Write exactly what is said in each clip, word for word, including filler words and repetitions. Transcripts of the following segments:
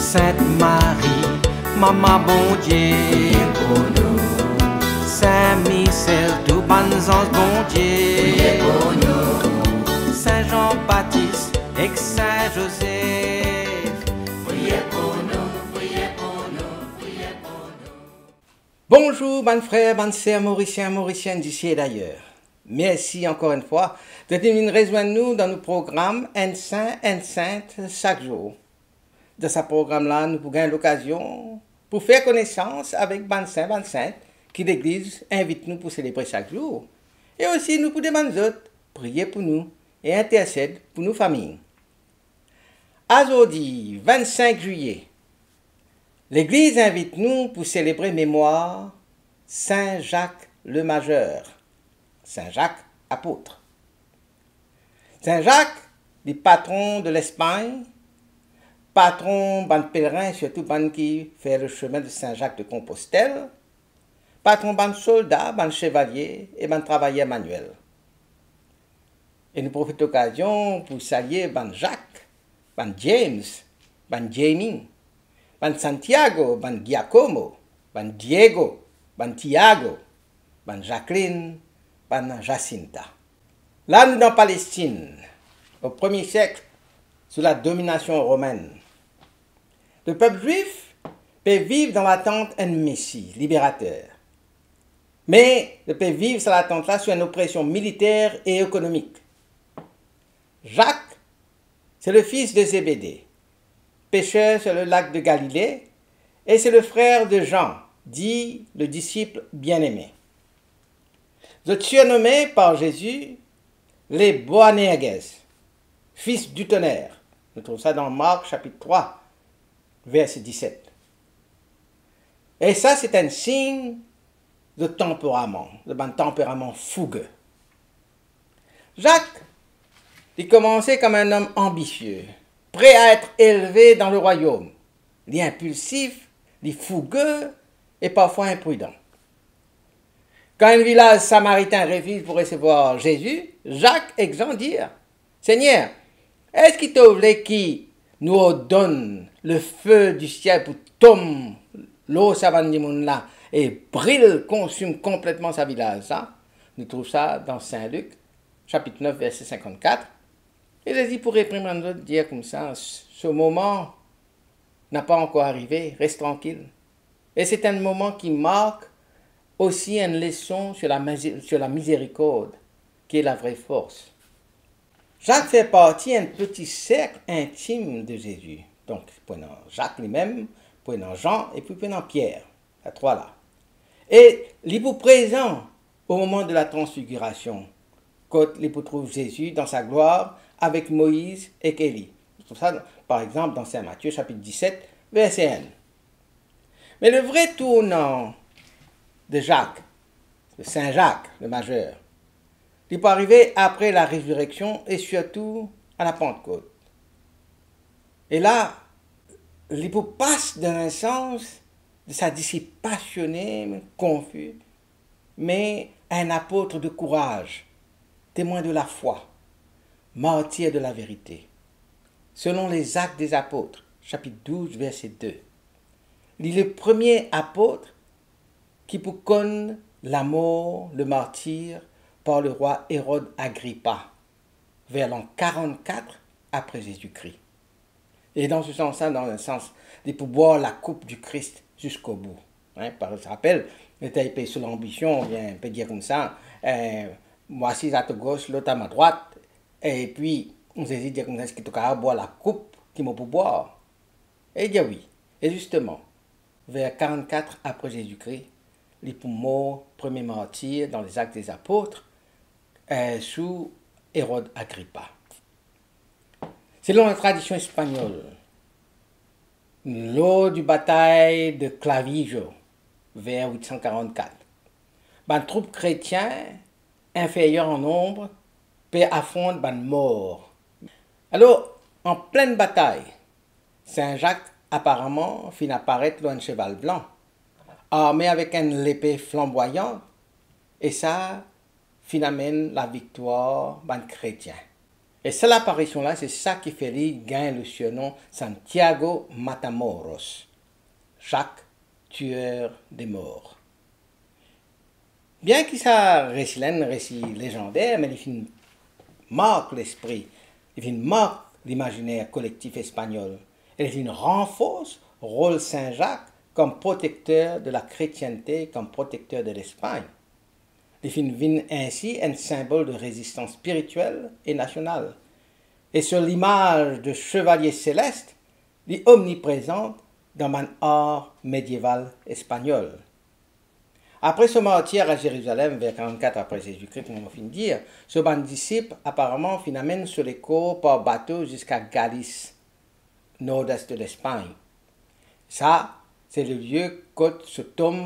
Sint Marie, Mama Bondie, priye pou nou. Sin Mixel, tou bann zanz Bondie, priye pou nou. Sin Zan Batis ek Sin Zozef, priye pou nou, priye pou nou, priye pou nou. Bonzour bann frer, bann ser morisien, morisienn disi e dayer. Mersi ankor enn fwa de vinn rezwenn nou dan nou program Enn Sin, Enn Sint sak zour. Dan sa program la, nou pou gagn lokazion pou fer konesans avek bann sin, bann sint ki Legliz invit nou pou selebre sak zour. E osi nou pou demann zot priye pou nou e intersed pou nou fami. Azordi, vinn-sink zilie, Legliz invit nou pou selebre memwar Sin Zak Lemazer, Sin Zak Apot. Sin Zak, li patron de Lespagn, patron bann pelerin, sirtou bann ki fer le chemin de Saint-Jacques-de-Compostelle, patron bann solda, bann sevalie e bann travayer maniel. E nou profit lokazion pou salie bann Zak, bann James, bann Jamie, bann Santiago, bann Giacomo, bann Diego, bann Tiago, bann Jacqueline, bann Jacinta. La nou dan Palestinn, o premie siek, sou la dominasion romenn. Lepep Zwif pe viv dan latant enn Mesi, liberater. Me li pe viv sa latant la sou enn opresion militer e ekonomik. Zak, se le fis de Zebede, peser sur le lak de Galile, e se le frer de Zan, di le disip bieneme. Zot sirnome par Zezi le Boanerges, fis du toner. Nou trouv sa dan Mark sapit trwa, verse diset. E sa se enn sign de tanperaman, de bann tanperaman fouge. Zak, li koumanse kom enn om anbisie, pre a et elve dan lerwayom. Li inpilsif, li fouge e parfwa inpridan. Kan enn vilaz Samaritin refiz pou resevwar Zezi, Zak ek Zan dir, "Segner, eski to vle ki nou ordonn lefe disiel pou tom lor sa bann dimoun la e bril, konsim konpletman sa vilaz la?" Nou trouv sa dan Sin Lik, sapit nef, verse sinkant-kat. E Zezi pou reprimann zot, dir koumsa, "Ce moment n'a pas encore arrivé, res trankil." E se enn moman ki mark osi enn leson sur la mizi-, sur la mizerikord, ki e lavre fors. Zak fer parti enn peti serk intim de Zezi. Donk, pou ena Zak limem, pou ena Zan, epi pou ena Pier, sa trwa la. E li pou prezan o moman de la transfigirasion, kot li pou trouv Zezi dan sa glwar avek Moiz ek Eli. Nou trouv sa, par exanp, dan Sin Matie, sapit diset, verse enn. Me le vre tournan de Zak, de Sin Zak Lemazer, li pou arive apre la rezireksion e sirtou a la Pantkot. E la, li pou pas dan enn sans de sa disip pasione, konfi, me enn apot de kouraz, temwin de lafwa, martir de laverite. Selon Lezak dezapot, sapit douz, verse de, li le premie apot ki pou konn lamor, le martir, par lerwa Erod Agripa, ver lan karant-kat apre Zezi Kri. E dan se sans la, dan enn sans, li pou bwar lakoup di Kris ziska bou. Hein, par, rapel, li ti pe sou lanbision, oubien pe dir koumsa, eh, "Mo asiz a to gos, lot a mo drwat," epi Zezi dir koumsa, "Eski to kapav bwar lakoup ki mo pou bwar?" E li dir wi. E zisteman, ver karant-kat apre Zezi Kri, li pou mor premie martir dan Lezak dezapot, eh, sou Erod Agripa. Selon latradision espagnol, lor di batay de Clavijo, ver wit san karant-kat, bann troup kretien inferyer an nonb pe afront bann Mor. Alor, an plin batay, Sin Zak aparaman finn aparet lor enn seval blan, arme avek enn lepe flanbwayan, e sa finn amenn laviktwar bann kretien. E sa laparision la, se sa ki fer li gagn le surnom Santiago Matamoros, Jacques tueur de morts. Bien ki sa resi la enn resi lezander, me li finn mark lespri, li finn mark limaziner kolektif espagnol, e li finn ranfors rol Sin Zak kom protekter de lakretiennte, kom protekter de Lespagn. Li finn vinn insi enn sinbol de rezistans spiritiel e nasional. E so limaz de sevalie selest, li omniprezan dan bann ar medieval espagnol. Apre so martir a Zerizalem ver karannkat apre Zezi Kri, kouma mo finn dir, so bann disip aparaman finn amenn so lekor par bato ziska Galis, nordes de Lespagn. Sa, se lelie kot so tom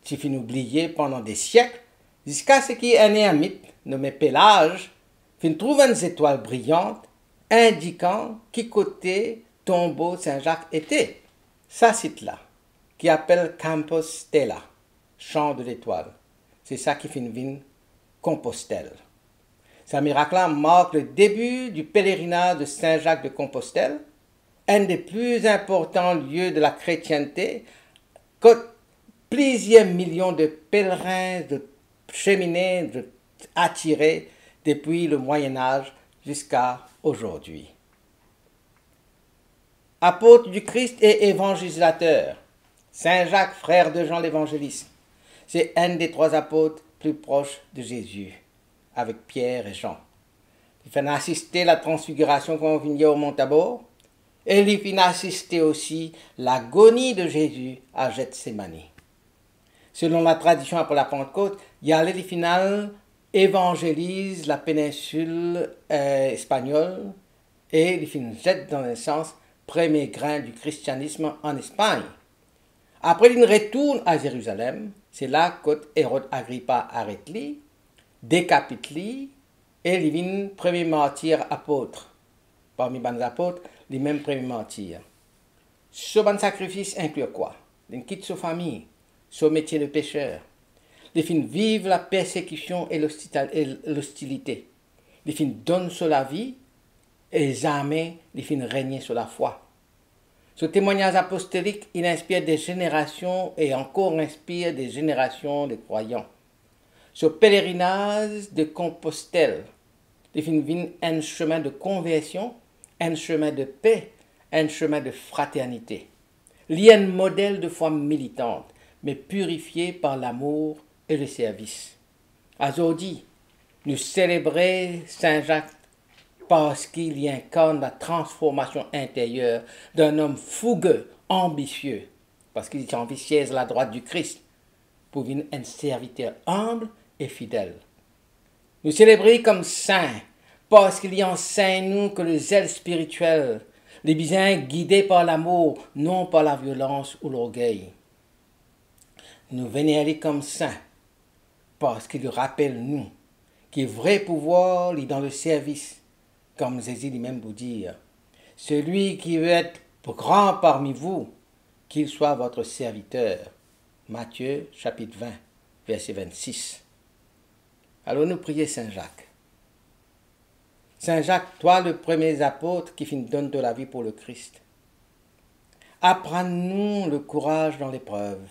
ti finn oubliye pandan de siek, ziska se ki enn ermit nome Pelaz finn trouv enn zetwal briyan, indikan ki kote tonbo Sin Zak ete. Sa sit la, ki apel Compostela, Champ de l'Etoile, se sa ki finn vinn Konpostel. Sa mirak la mark le debi di pelerinaz de Sin Zak de Konpostel, enn de pli inportan lie de lakretiennte, kot plizier milion de pelerin zot semine, zot atire depi le Moyen Age ziska ozordi. Apot di Kris e evanzelizater, Sin Zak, frer de Zan Levanzelis, se enn de trwa apot pli pros de Zezi, avek Pier e Zan. Li finn asiste latransfigirasion kouma finn dir o Mont Tabor, e li finn asiste osi lagoni de Zezi a Getsemani. Selon latradision apre Lapant-Kot, li ale, li finn al evanzeliz lapeninsil, eh, espagnol, e li finn zet, dan enn sans, premie grin di kristianism an Espagn. Apre li retourn a Zerizalem, se la kot Erod Agripa aret li, dekapit li, e li vinn premie martir apot. Parmi bann apot, limem premie martir. So bann sakrifis inklir kwa? Li kit so fami, so metie de peser. Li finn viv lapersekision e lostita-, e lostilite. Li finn donn so lavi e zame li finn regne so lafwa. So temwagnaz apostolik, inn inspir de zenerasion e ankor inspir de zenerasion de krwayan. So pelerinaz de Konpostel, li finn vinn enn semin de konversion, enn semin de pe, enn semin de fraternite. Li enn model de fwa militant, me pirifie par lamour e leservis. Azordi, nou selebre Sin Zak parski li inkarn latransformasion interyer dan enn om fouge, anbisie, parski li ti anvi siez ladrwat di Kris pou vinn enn serviter anb e fidel. Nou selebre li kom sin parski li ansegn nou ki lezel spiritiel, li bizin gide par lamour, non par laviolans ou lorgey. Nou vener li kom sin, parski li rapel nou ki vre pouvwar li dan leservis, kom Zezi limem pou dir, "Celui qui veut être grand parmi vous, qu'il soit votre serviteur." Matthieu, chapitre vingt, verset vingt-six. Alor nou priye Sin Zak. Sin Zak, twa le premie apot ki finn donn to lavi pou Lekris, aprann nou lekouraz dan leprev,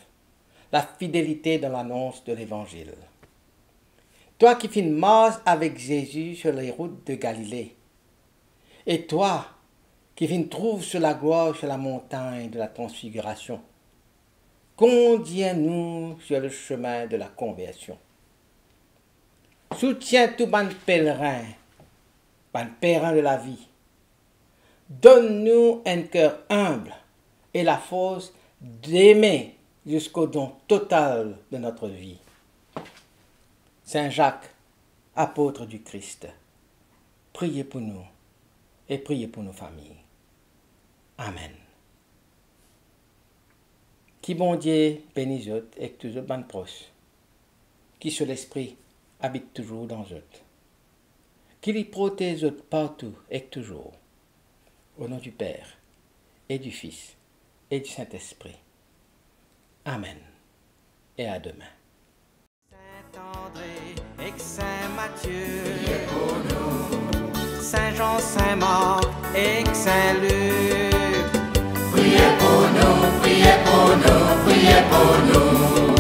lafidelite dan lanons de Levanzil. Twa ki finn mars avek Zezi sur les routes de Galilée, e twa ki finn trouv so laglwar sur lamontagn de la Transfigirasion, kondir nou sur le chemin de la conversion. Soutien tou bann pelerin, bann pelerin de lavi. Donn nou enn ker inb e lafors d'aimer jusqu'au don total de notre vie. Sin Zak, apot di Kris, priye pou nou e priye pou nou fami. Amen. Ki Bondie beni zot ek tou zot bann pros. Ki so Lespri abit touzour dan zot. Ki li protez zot partou ek touzour. Au nom du Père, et du Fils, et du Saint-Esprit. Amen. Et à demain. Saint André ek Saint Mathieu, priye pou nou. Sin Mark ek Sin Lik. Priye pou nou, priye pou nou, priye pou nou.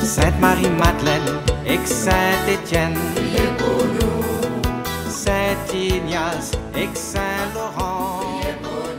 Sint Mari Madlenn ek Sint Etienn. Priye pou nou. Sint Ignas ek Sin Loran. Priye pou